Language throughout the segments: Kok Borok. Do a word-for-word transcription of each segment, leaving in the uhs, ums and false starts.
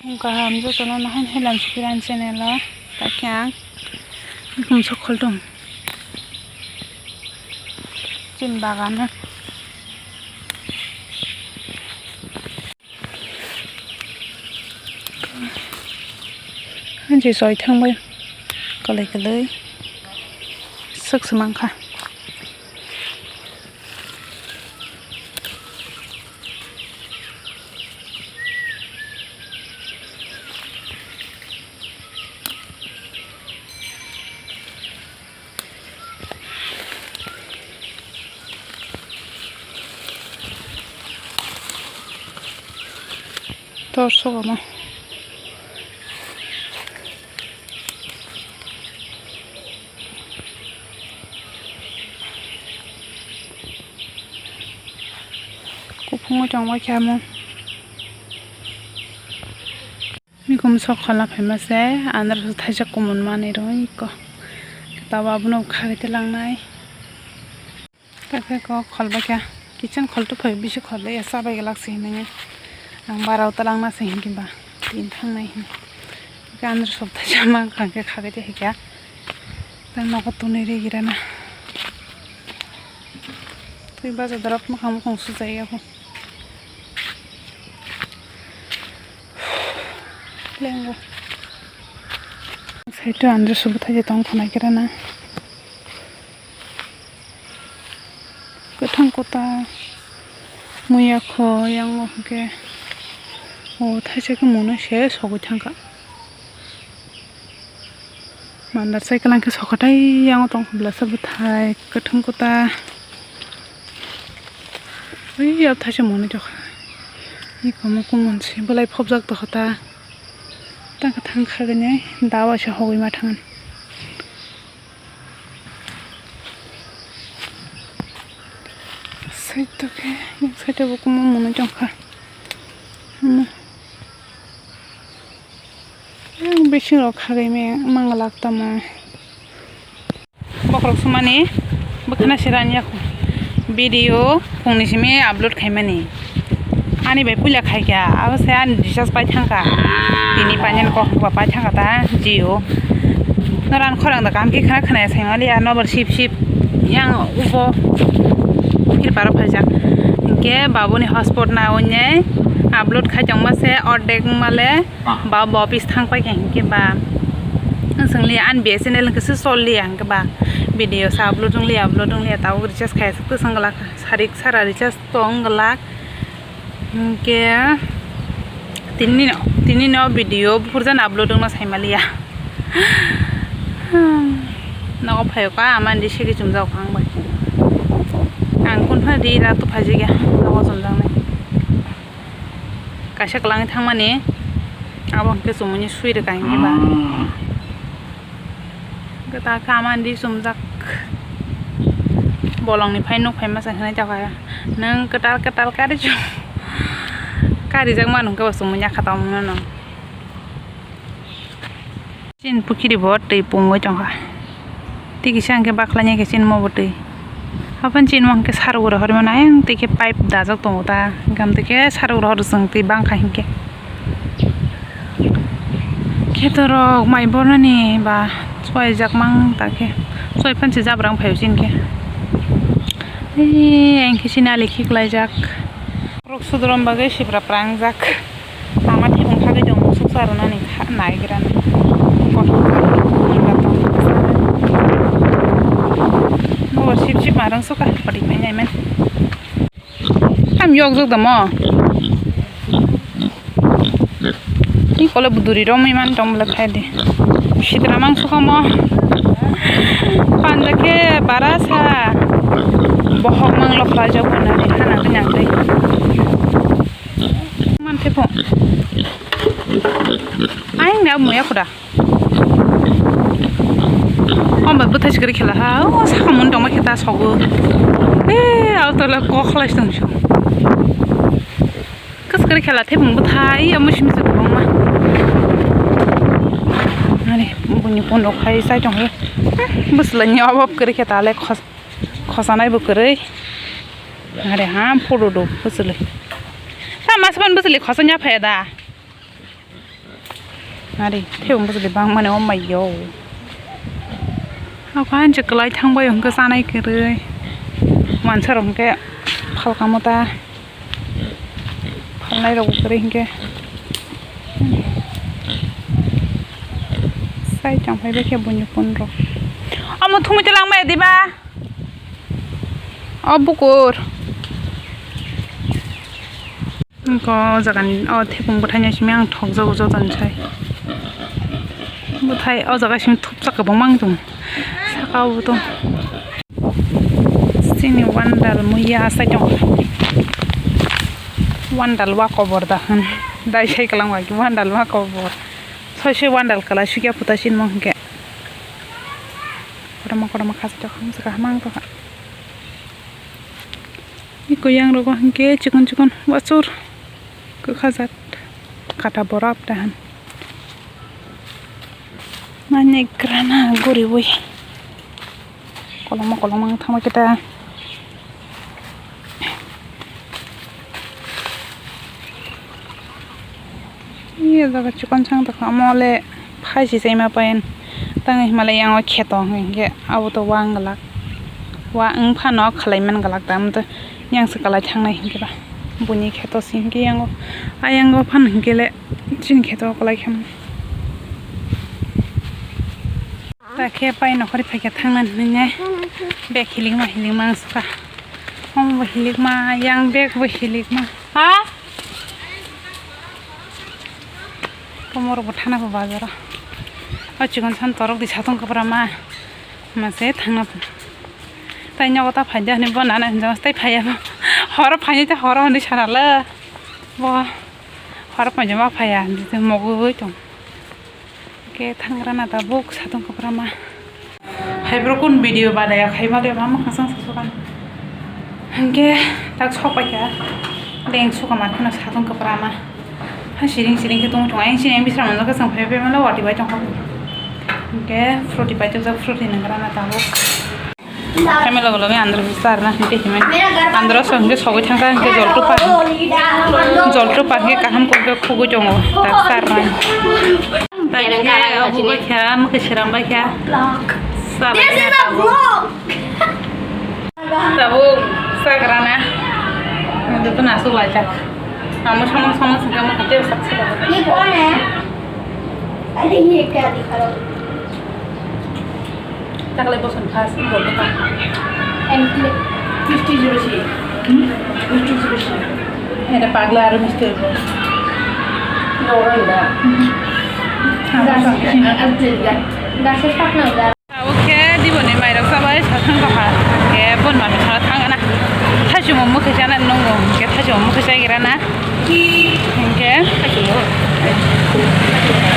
Kaham jotono nahai nahai lam sukiri ani channel o. Takhe ang bukhum sok khol tong. Chin bagano. Hanjai soi thangbai. Kalai kalai. Sok se mankha. Tor sogono. Kuphungo tongma khe amo. Nikum sok kholna phaima se, andar thaisa kumun manwi rw iko. Tabo abono khagwi tei langnai. Takhe kok khol bakya, kitchen khol tu phai bisi khol ya, chabai glak se hinwi. Ang barao ta langna se hinki ba, tin thangnai hin. Takhe andar sok thaisa mang khangkhe khagwi tei hikya. Tei nogo tunui ri gira na. Twi baja dorok mwkhang mukhung sujai ya bo. Lengo. Side o andar subu thaisa tong khana gira na. Kwthang kwtal muya kho yang o hwnkhe o thaisa khe mwnwi se sogwi thangkha. Mandar cycle ang khe sokhatai yang o tong kha blasa bwthai kwthang kwtal. Ui ya thaisa mwnwi tokha. Ni komo kumun se belai phobjak tokha ta. Ta kwthang khagwi nai dawa se hogwi ma thangan. Side o khe, side o bo kwbangma mwnwi tongkha. Hmm. Ang bising rok khagwi me manglak tamo. Bokhorok sumani bwkhana se rani yakho. Video phungni simi upload khaimani. Ani bai puila khaikha, abo se ani recharge pai thangkha. Tini painani kok ba pai thangkha ta Jio. Noran khorang da kaham khe khna khna saimali ya nobar sip sip yang ubo kirparo phaijak. Hinkhe babuni hotspot na onye upload khai tongma se ordek male ba bo office thang pai kha hinkhe ba. Swngli ani B S N L hinkhe se solliya hinkhe ba. Video sa upload wngliya upload wngliya tabuk recharge khai aswk swng glak. Sarik sara recharge tong glak. Hinkhe tini, tini no video buphurjani upload wngna saimaliya. Nogo phaio ka ama di segi chumjak ang bai. Ang kun phano di ra tu phaijigya nogo chumjaknai. Kaisa kwlangwi thangmani abo hinkhe chumui sui rwkha hinkhe ba. Kwtal kha ama di chumjak. Bolongni phai nuk phai masa hinwi tongkha. Nwng kwtal kwtal kari chum. Karijak manu hwnkhe bo chumui yakha tongmano no. Chini pukhiri bo twi pungwi tongkha. Tei kisa hwnkhe baklainai khe chini mo bo twi. Haphano chini mo hwnkhe saruk rok hormani ayang twi khe pipe dajak tongo ta. Hwnkhe twi khe saruk rok hor chwng twi bangkha hinkhe. Kheto rok mai bornani ba chuaijak mang ta khe. Chuai phan se jabra wng phaio chini khe. Ee, ayang khe chini ali khiklaijak. Borok sudrom bagwi sibra prangjak. Ama thebung thagwi tong musuk sa rwnani kha naigrana. Kothok kha, mwnda tong. Bo sip sip marang suka pati pai nai man. Tam yok jok da mo. Ni kole buduri romwi man tong bwle khai di. Sitra mang suka mo. Panda khe bara sa. Bohok mang lokha jok na di khana di nang dai. Man the pho. Aing na muya khuda. Hamba bwthai sikiri khela ha. O saka mun tongma kheta sogo. E, au tola kok khlai tong so. Kaskari khela the mung bwthai ya musim se kwbangma. Ani buni kono khai sai tong. Bwsla ni obo kwrwi khe ta le khos-, khosanai bo kwrwi. Are ham photo do bwsli. Ta mas ban bwsli khosanya phaya da. Nari, thebung bwswk de bangmani o mai yo. Ako hanjak kwlai thangbai hwnkhe chanai kwrwi. Mansa rok hwnkhe phalkamo ta. Phalnai rok kwrwi hwnkhe. Sai tong phai bai khe buini phone rok. Omo thumui te langmaya diba? O bukur. Wngkha o jagani o thepung bwthaino simi ang thokjago jotoni sai. Bwthai o jaga simi thupjak kwbangma wng tongo. Saka o bo tong. Chini wandal muya sai tongo. Wandal wa kobor da hwn. Dai sai kwlangma ki wandal wa kobor. Soi soi wandal kwlai sukya puta sinmo hwnkhe. Kotorma kotorma khasijak hamjakha hamang tongkha. Eko yang rogo hwnkhe chikon chikon wachur kwkhajak kata borap dahan. Nani grana guriwi koloma koloma wng thangma kita. Iya jaga chikon chang tongkha omo le phai si chaima payan tang himale yang o kheto hwnkhe abo to wng glak wa wng phano khlai man glak da omo to yang se kwlai thangnai hwnkhe ba buini kheto si hwnkhe yang o ayang o phano hwnkhe le chini kheto kwlai khe mano. Ta khe pai nokhorwi phaikha thangna hinwi bag hilikma hilikma ang sukha. Omo bo hilikma, yang bag bo hilikma. Ha? Tomorok bo thana bo bazaro. O chikon san torok di satung kwbra ma. Mase thangna. Tai nogo ta phai de hwnwi bo nana hinjak tai phaiya bo. Horo phai de horo hwnwi sana le. Bo horo phai de ma phaiya hinwi mogwi tong. Hwnkhe thangrana tabuk satung kwbra ma. Haibrokun video badaya khaima le ma mwkhang swng sasukan. Hwnkhe tak sok paikha. Leng suka mar kheno satung kwbra ma. Ha siring siring khe tong tong. Ayang sini bisra manjak khe chwng phai phai ma le wati bai tong kha. Hwnkhe fruity bai tong jak fruity nang rana tabuk. Khaima logo logo andro sar na hwnkhe himani. Andro so hwnkhe sogwi thangkha hwnkhe joltu par. Joltu par hwnkhe kaham kok khe khugwi tongo. Tak sar na. Tak khe obo bai kha, mwkhwi sram bai kha. Sar na tabuk. Tabuk sagra na. Nang tu na su lai jak. Amo samang samang singka mo kate sak sik. Ni kone? Ani ni kya dikha raha hu? Taklai boson first bol to pa. Em fifty zero si. Hmm? Fifty zero si. Eda pagla aro mister bo. Lo ro da. Gas, gas, gas. Gas e pak na da. Tabuk khe diboni mairok chabai sathang kaha. Khe bon mami sana thangana. Thaisumo mwkhwi chana nungo. Khe thaisumo mwkhwi chagira na. Hingke.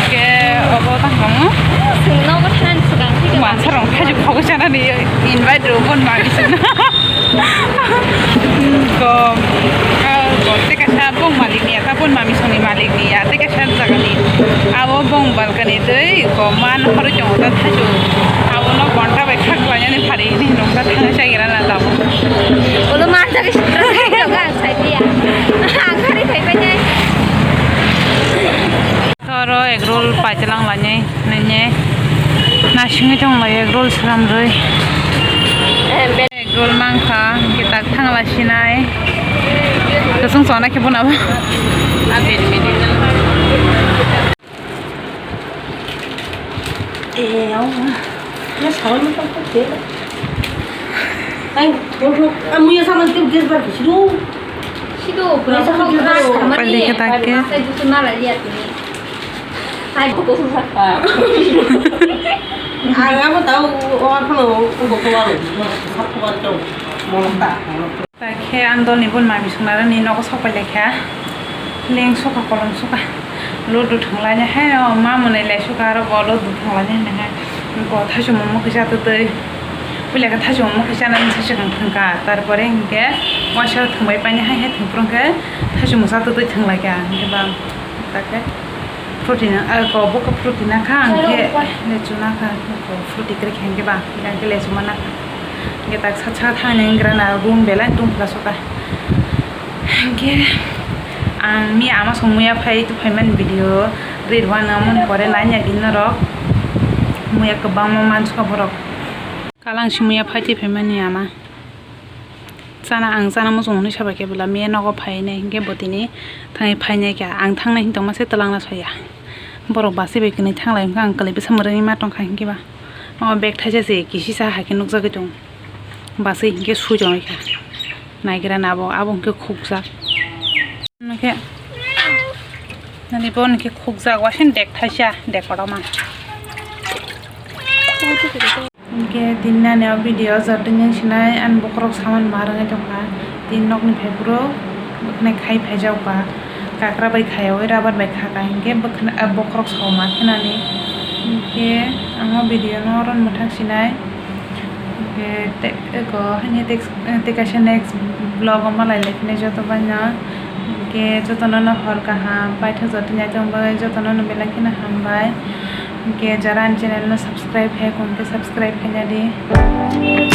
Hingke obo tangkamo. Chwng nogo thanani swkang thik. Mansa rong thaju khogo chanani invite ro bon mami sung. Ko, ko teka sa bong malik ni ata bon mami sung ni malik ni ya teka sa jaga ni. Abo bong balkani tei ko man horo chongo ta thaju. Abo no gonta bai khak lanya ni phari ni nong ta thang sa gira na tamo. Ulo man jaga sitra thai ko ga. Ang kari phai phai nai. Toro egg roll paitilang lainai nini. Nasingwi tong lai egg roll sram rwi. Egg roll mangkha, hwnkhe tak thangla sinai. Kwchwng chona khe bono bo. Eh, aw. Ya, sawan mo tong ko te. Ay, thok thok. Ah, muya saman te gas bar kisiru. Sido, pura saman gas bar. Pali khe tak khe. Sai tu suna la liya tini. Ai, ko tu sakha. Aga mo tau, o ar phano, o ko ko ar, sap ko ar to. Mo ta. Ta khe ang dolni bun mami swngnarani nogo sok pai laikha. Leng sukha kolom sukha. Ludu thwnglainai hai o ma mwnwi lai sukha aro bo ludu thwnglainai hai. Bo thaisung mung mwkhwi cha twtwi. Puila khe thaisung mung mwkhwi chanani se swkang thwngkha. Tarpore hinkhe waisa thwngbai painai hai hai thwngphuru khe thaisung mung cha twtwi thwnglaikha. Hinkhe ba ta khe. Fruity na, ah, ko, bo ko fruity na kha, ang khe lechu na kha, ko fruity kre khe, ang khe ba, ang khe lechu ma na kha. Ang khe tak sa, sa thani wng gra na, room belai tong phla so kha. Ang khe, ang mi ama song muya phai, tu phai man video, Rirwano moni pore nanya din norok. Muya kwbangma mansuka borok. Kalang simuya phaiti phaimani ama. Chana ang chana muchung hwnwi sabai khe bwla miya nogo phainai hinkhe bo tini thangwi phainai kha. Ang thangnai hinwi tongma se twlangna soya. Borok basi bai kwnwi thanglai wngkha ang kwlwi bwsa mwrwngwi ma tongkha hinkhe ba. O bag thaisa se kisisa hai khe nukjagwi tongo. Basi hinkhe sui tongwi kha. Naigra na abo, abo hinkhe khukjak. Hinkhe nani bo hinkhe khukjak, wasin dek thaisa, dek kotorma. Hinkhe tini nani o video o joto wng sinai, ani bokhorok saman ma rwngwi tongkha. Tini nokni phaiphuru bwkhwnai khai phaijak ba, kakra bai khaiwi rubber bai khaka hinkhe bwkhwnai, ah, bokhorok sao ma khe nani. Hinkhe ang o video no oro mwthang sinai. Hinkhe te-, eko haini tek-, tei kaisa next vlog o malai lai phino joto bai no. Hinkhe jotono no hor kaham, paithak joto naitong bai jotono no belai kheno hambai. Hinkhe jara ani channel no subscribe khe, hinkhe subscribe khaina di.